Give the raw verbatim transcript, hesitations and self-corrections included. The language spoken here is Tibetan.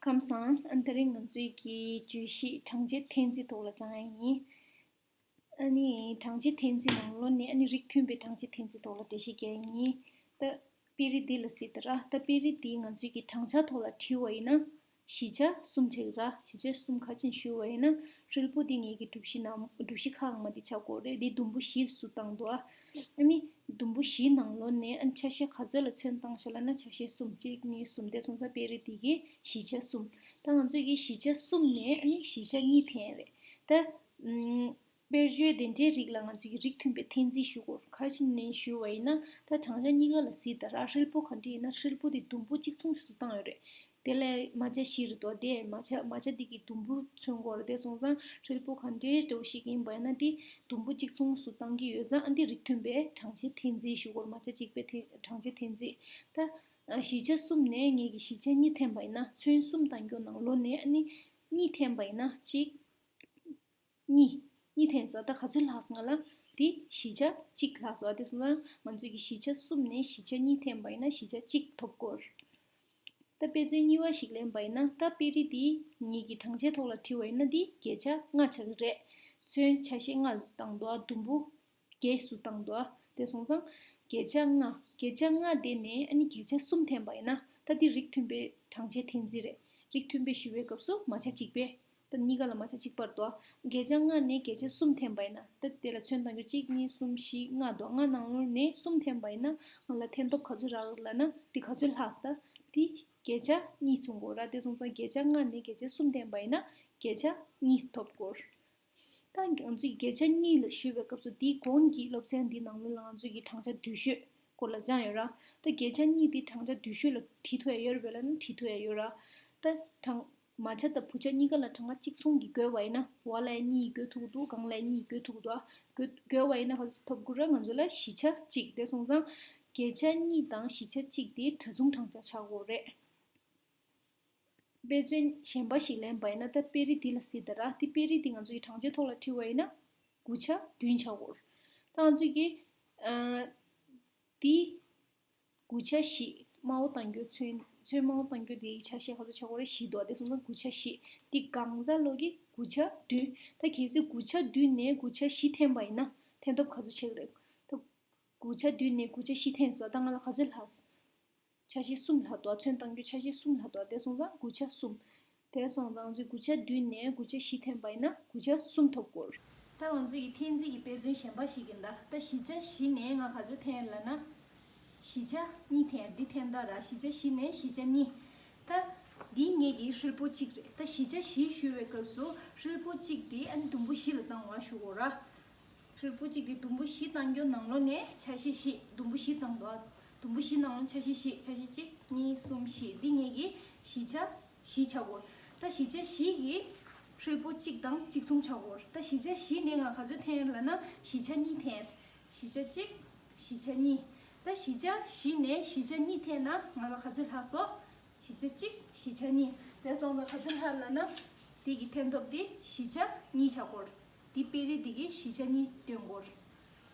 ཁམས་བཟང་། ཨ་ནི་དེ་རིང་ང་ཚོའི་གི་བརྗོད་གཞི་གྲངས་ཆེ་འཐེན་རྩིས་ཐོག་ལ་སྦྱང་ཡ་ཡིན། ཨ་ནི་གྲངས་ཆེ་འཐེན་རྩིས་ནང་ལོགས་ནས་ཨ་ནི་རིགས་མཐུན་པའི་གྲངས་ཆེ་འཐེན་རྩིས་ཐོག་ལ་འགྲེལ་བཤད་རྒྱག་ཡ་ཡིན། ད་དཔེ་རིས་འདི་ལ་གཟིགས་དང་ར། ད་དཔེ་རིས་འདི་ང་ཚོའི་གི་གྲངས་ཆ་ཐོག་ལ་བྲིས་པ་ཡིན་ན། བཞི་ཆ་གསུམ་ཆགས་ཀྱི་ར། བཞི་ཆ་གསུམ་ག་ཅིག་ཞུས་པ་ཡིན་ན། ཧྲིལ་པོ་འདི་ངེད་ཀྱི་གྲུ་བཞི་ནང་གྲུ་བཞི་ཁ་ལྔ་མ་འདི་ཆགས་ཀྱི་ཡོད་རེད། འདི་དུམ་བུ་བཞི་སུ་བཏང་འདུག་ཨ། ཨ་ནི་དུམ་བུ་བཞིའི་ནང་ལོགས་ནས་ཨ་ནི་ཆ་ཤས་ག་ཚོད་ལ་ཚོན་བཏང་ཤག་ལབ་ན། ཆ་ཤས་གསུམ། གཅིག་གཉིས་གསུམ། དེ་སོང་ཙང་དཔེ་རིས་འདི་གི་བཞི་ཆ་གསུམ། ད་ང་ཚོས་ཀྱི་བཞི་ཆ་གསུམ་ནས་ཨ་ནི་བཞི་ཆ་གཉིས་འཐེན་རེད། ད་ཨམ། དཔེར་བརྗོད་དེ་འདྲའི་རིགས་ལ་ང་ཚོས་ཀྱི་རིགས་མཐུན་པའི་འཐེན་རྩིས་ཞུ་དགོས། ག་ཅི་ནས་ཞུ་བ་ཡིན་ན། ད་གྲངས་ཆ་གཉིས་ཀ་ལ་གཟིགས་དང་ར། ཧྲིལ་པོ་ག་འདྲ་ཡིན་ན། ཧྲིལ་པོ་དེ་དུམ་བུ་གཅིག་མཚུངས་སུ་བཏང་ཡོད་རེད། དེ་ལས་མ་ཆ་བཞི་རེད་དོ། དེ་མ་ཆ་མ་ཆ་དེ་གི་དུམ་བུ་མཚོན་དགོས་རེད། དེ་སོང་ཙང་ཧྲིལ་པོ་ག་འདྲའི་འདྲ་བོ་ཞིག་ཡིན་པ་ཡིན་ན། དེ་དུམ་བུ་གཅིག་མཚུངས་སུ་བཏང་གི་ཡོད་ཙང་། ཨ་འདི་རིགས་མཐུན་པའི་གྲངས་ཆེ་འཐེན་རྩིས་ཞུ་དགོས། མ་ཆ་གཅིག་པའི་འཐེན་གྲངས་ཆེ་འཐེན་རྩིས། ད་ཨ་བཞི་ཆ་གསུམ་ནས་ངེད་ཀྱིས་བཞི་ཆ་གཉིས་འཐེན་པ་ཡིན་ན། ཚོན་གསུམ་བཏང་རྒྱུ་ནང་ལོགས་ནས་ཨ་ནི་གཉིས་འཐེན་པ་ཡིན་ན། གཅིག་གཉིས། གཉིས་འཐེན་སོང་། ད་ག་ཚོད་ལྷག་སོང་ང་ལ། དེ་བཞི་ཆ་གཅིག་ལྷག་སོང་། དེ་སོང་ཙང་ང་ཚོས་ཀྱི་བཞི་ཆ་གསུམ་ནས་བཞི་ཆ་གཉིས་འཐེན་པ་ཡིན་ན་བཞི་ཆ་གཅིག་ཐོབ་ཀྱི་ཡོད་རེད། ད་དཔེ་མཚོན་གཉིས་པ་ཞིག་ལེན་པ་ཡིན་ན། ད་དཔེ་རིས་འདི་ངེད་ཀྱི་གྲངས་ཆའི་ཐོག་ལ་བྲིས་པ་ཡིན་ན། འདི་བརྒྱད་ཆ་ལྔ་ཆགས་ཀྱི་རེད། ཚོན་ཆ་ཤས་ལྔ་བཏང་འདུག་ཨ། དུམ་བུ་བརྒྱད་སུ་བཏང་འདུག་ཨ། དེ་སོང་ཙང་བརྒྱད་ཆ་ལྔ། བརྒྱད་ཆ་ལྔ་དེ་ནས་ཨ་ནི་བརྒྱད་ཆ་གསུམ་འཐེན་པ་ཡིན་ན། ད་འདི་རིགས་མཐུན་པའི་གྲངས་ཆའི་འཐེན་རྩིས་རེད། རིགས་མཐུན་པའི་ཞུ་བའི་སྐབས་སུ་མ་ཆ་གཅིག་པས། ད་གཉིས་ཀ་ལ་མ་ཆ་གཅིག་པར་འདུག་ཨ། བརྒྱད་ཆ་ལྔ་ནས་བརྒྱད་ཆ་གསུམ་འཐེན་པ་ཡིན་ན། ད་དེ་ལ་ཚོན་བཏང་རྒྱུ་གཅིག་གཉིས་གསུམ་བཞི་ལྔ་འདུག་ཨ། ལྔ་ནང་ལོགས་ནས་གསུམ་འཐེན་པ་ཡིན་ན། ང་ལ་འཐེན་ཐོབ་ག་ཚོད་རག་ལབ་ན། འདི་ག་ཚོད་ལྷག་སོང་། ད་འདི་བརྒྱད་ཆ་གཉིས་མཚོན་དགོས་ར། དེ་སོང་ཙང་བརྒྱད་ཆ་ལྔ་ནས་བརྒྱད་ཆ་གསུམ་འཐེན་པ་ཡིན་ན་བརྒྱད་ཆ་གཉིས་ཐོབ་ཀྱི་ཡོད་རེད། ད་ང་ཚོས་བརྒྱད་ཆ་གཉིས་ལ་ཞུ་བའི་སྐབས་སུ། འདིའི་གོང་གི་སློབ་ཚན་འདི་ནང་ལོགས་ལ་ང་ཚོས་ཀྱི་གྲངས་ཆ་བསྡུས་ཤོས་སྐོར་ལ་སྦྱངས་ཡོད་ར། ད་བརྒྱད་ཆ་གཉིས་འདི་གྲངས་ཆ་བསྡུས་ཤོས་ལ་བྲིས་ཐུབ་ཡ་ཡོད་རེད་པས་ལབ་ན། བྲིས་ཐུབ་ཡ་ཡོད་ར། ད་གྲངས་མ་ཆ་དང་བུ་ཆ་གཉིས་ཀ་ལ་གྲངས་ཀ་གཅིག་མཚུངས་ཀྱི་བགོས་པ་ཡིན་ན། འོག་ལ་གཉིས་བགོས་ཐུབ་ཀྱི་འདུག་སྒང་ལ་གཉིས་བགོས་ཐུབ་ཀྱི་འདུག་ཨ། བགོས་བགོས་པ་ཡིན་ན་ག་ཚོད་ཐོབ་ཀྱི་རེད། ང་ཚོ་ལ་བཞི་ཆ་གཅིག་དེ་སོང་ཙང་བརྒྱད་ཆ་གཉིས་དང་བཞི་ཆ་གཅིག་དེ་ཕྲ་མཚུངས་གྲངས་ཆ་ཆགས་ཀྱི་ཡོད་རེད། དཔེ་མཚོན་གཞན་པ་ཞིག་ལེན་པ་ཡིན་ན། ད་དཔེ་རིས་འདི་ལ་གཟིགས་དང་ར། འདི་དཔེ་རིས་འདི་ང་ཚོ་ཡི་གྲངས་ཆའི་ཐོག་ལ་བྲིས་པ་ཡིན་ན་དགུ་ཆ་བདུན་ཆགས་ཀྱི་ཡོད་རེད། ད་ང་ཚོས་ཀྱི་ཨ་འདི་དགུ་ཆ་བཞི། དམར་པོ་བཏང་རྒྱུ་ཚོན་ཚོན་དམར་པོ་བཏང་རྒྱུ་དེའི་ཆ་ཤས་ག་ཚོད་ཆགས་ཀྱི་ཡོད་རེད། བཞི་འདུག་ཨ། དེ་སོང་ཙང་དགུ་ཆ་བཞི། འདི་གང་ཟག་ལོག་གི་དགུ་ཆ་བདུན། ད་གལ་སྲིད་དགུ་ཆ་བདུན་ནས་དགུ་ཆ་བཞི་འཐེན་པ་ཡིན་ན་འཐེན་ཐོབ་ག་ཚོད་ཆགས་ཀྱི་རེད། ད་དགུ་ཆ་བདུན་ནས་དགུ་ཆ་བཞི་འཐེན་སོང་། ད་ང་ལ་ག་ཚོད་ལྷག་སོང་། ཆ་ཤས་གསུམ་ལྷག་འདུག་ཨ། ཚོན་བཏང་རྒྱུ་ཆ་ཤས་གསུམ་ལྷག་འདུག་ཨ། དེ་སོང་ཙང་དགུ་ཆ་གསུམ། དེ་སོང་ཙང་ང་ཚོས་དགུ་ཆ་བདུན་ནས་དགུ་ཆ་བཞི་འཐེན་པ་ཡིན་ན་དགུ་ཆ་གསུམ་ཐོབ་ཀྱི་ཡོད་རེད། ད་ང་ཚོས་ཀྱི་འཐེན་རྩིས་ཀྱི་དཔེ་མཚོན་གཞན་པ་ཞིག་ཡིན་ད། ད་བཞི་ཆ་བཞི་ནས་ང་ག་ཚོད་འཐེན་ལབ་ན། བཞི་ཆ་གཉིས་འཐེན། འདི་འཐེན་ད་ར། བཞི་ཆ་བཞི་ནས་བཞི་ཆ་གཉིས། ད་འདི་ངེད་ཀྱི་ཧྲིལ་པོ་གཅིག་རེད། ད་བཞི་ཆ་བཞི་ཞུ་བའི་སྐབས་སུ་ཧྲིལ་པོ་གཅིག་དེ་ཨ་ནི་དུམ་བུ་བཞི་ལ་བཏང་བ་ཞུ་དགོས་ར། ཧྲིལ་པོ་གཅིག་དེ་དུམ་བུ་བཞི་བཏང་རྒྱུ་ནང་ལོགས་ནས་ཆ་ཤས་བཞི། དུམ་བུ་བཞི་བཏང་འདུག་ཨ། དུམ་བུ་བཞི་ནང་ལོགས་ཆ་ཤས་བཞི། ཆ་ཤས་གཅིག་གཉིས་གསུམ་བཞི། འདི་ངེད་ཀྱི་བཞི་ཆ་བཞི་ཆགས་ཀྱི་ཡོད་རེད། ད་བཞི་ཆ་བཞི་གི་ཧྲིལ་པོ་གཅིག་དང་གཅིག་མཚུངས་ཆགས་ཀྱི་ཡོད་རེད། ད་བཞི་ཆ་བཞི་ནས་ང་ག་ཚོད་འཐེན་ལབ་ན་བཞི་ཆ་གཉིས་འཐེན། བཞི་ཆ་གཅིག་བཞི་ཆ་གཉིས། ད་བཞི་ཆ་བཞི་ནས་བཞི་ཆ་གཉིས་འཐེན་ན་ང་ལ་ག་ཚོད་ལྷག་སོང་། བཞི་ཆ་གཅིག་བཞི་ཆ་གཉིས། དེ་སོང་ཙང་ག་ཚོད་ལྷག་ལབ་ན། འདི་གི་འཐེན་ཐོབ་འདི་བཞི་ཆ་གཉིས་ཆགས་ཀྱི་ཡོད་རེད། འདི་དཔེ་རིས་འདི་གི་བཞི་ཆ་གཉིས་སྟོན་གྱི་ཡོད་རེད།